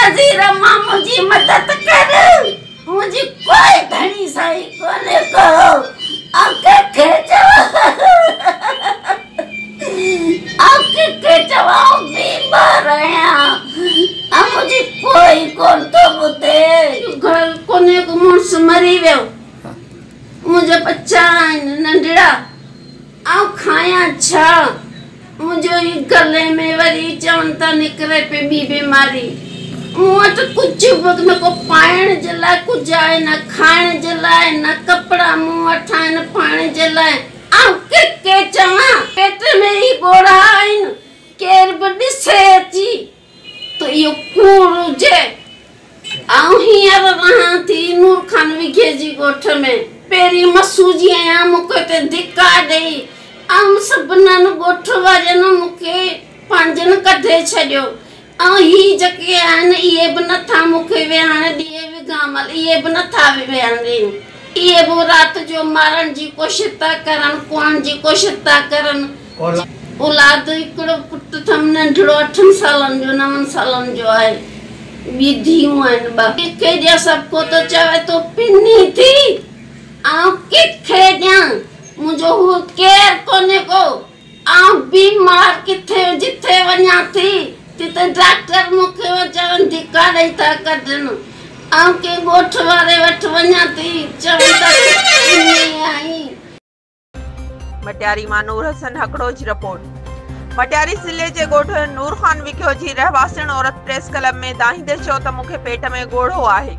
نذير مان منهنجي مدد ڪر. منهنجي ڪوئي ڌڻي سائين ڪونهي ڪو. آئون ڪنهن کي چوان، آئون ڪنهن کي چوان، آئون بيمار آهيان ۽ منهنجي ڪوئي ڪونه ٿو ٻڌي. گهر ڪونهي ڪو، مڙس مري ويو، منهنجا ٻچا آهن ننڍڙا، آئون کايان ڇا؟ منهنجو هي گلي ۾ وري چون ٿا نڪري پئي ٻي بيماري. مون وٽ ڪجهه به نه ڪو پائڻ جي لاء ڪجهه آهي نه کائڻ جي لاء، نه ڪپڙا مون وٽ آهن پائڻ جي لاء. آئون ڪنهن کي چوان؟ پيٽ ۾ هي ڳوڙها آهن، ڪير به ڏسي اچي ته اهو ڪوڙ هجي. آئون هينئر رهان ٿي نور خان وگهي جي ڳوٺ ۾. پهرين مسوجي آهيان، مون کي اتي ڌڪا ڏئي آئون سڀنن ڳوٺ وارين مون کي پنهنجن ڪڍي ڇڏيو. ۽ هي جيڪي آهن اهي به نٿا مون کي ويهڻ ڏين، وگهامل اهي به نٿا ويهڻ ڏين. اهي به رات جو مارڻ جي ڪوشش ٿا ڪرن، ڪهڻ جي ڪوشش ٿا ڪرن. اولاد هڪڙو پٽ اٿم ننڍڙو، اٺن سالن جو نون سالن جو آهي، ٻي ڌيئون آهن ٻه. ڪنهن کي ڏيان؟ سڀ ڪو ته چوي ٿو پني ٿي. آئون ڪنهن کي ڏيان؟ منهنجو هو ڪير ڪونهي ڪو. آئون بيمار ڪٿي جٿي وڃان ٿي تتي ڊاڪٽر مون کي چون ڌڪا ڏئي ٿا ڪڍن. آئون ڪنهن ڳوٺ واري وٽ وڃان ٿي چون ٿا پني آهين. مٽياري مان نور حسن هڪڙو جي رپورٽ. مٽياري ضلعي جي ڳوٺ نور خان وڪيو جي رهواسڻ عورت پريس ڪلب ۾ دانهيندي چيو ته مون کي پيٽ ۾ ڳوڙهو آهي،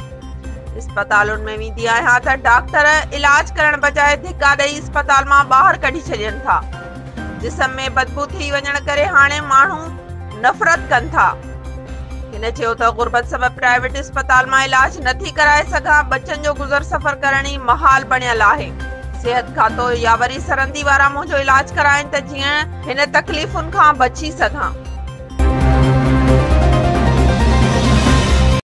اسپتالن ۾ ويندي آهيان ته ڊاڪٽر علاج ڪرڻ بجاء ڌڪا ڏئي اسپتال مان ٻاهر ڪڍي ڇڏين ٿا، جسم ۾ بدبو ٿي وڃڻ ڪري هاڻي ماڻهو نفرت ڪن ٿا. هن چيو ته غربت سبب پرائيويٽ اسپتال مان علاج نٿي ڪرائي سگهان، ٻچن جو گذر سفر ڪرڻ ئي محال بڻيل آهي، صحت کاتو يا وري سرندي وارا منهنجو علاج ڪرائين ته جيئن هن تڪليفن کان بچي سگهان.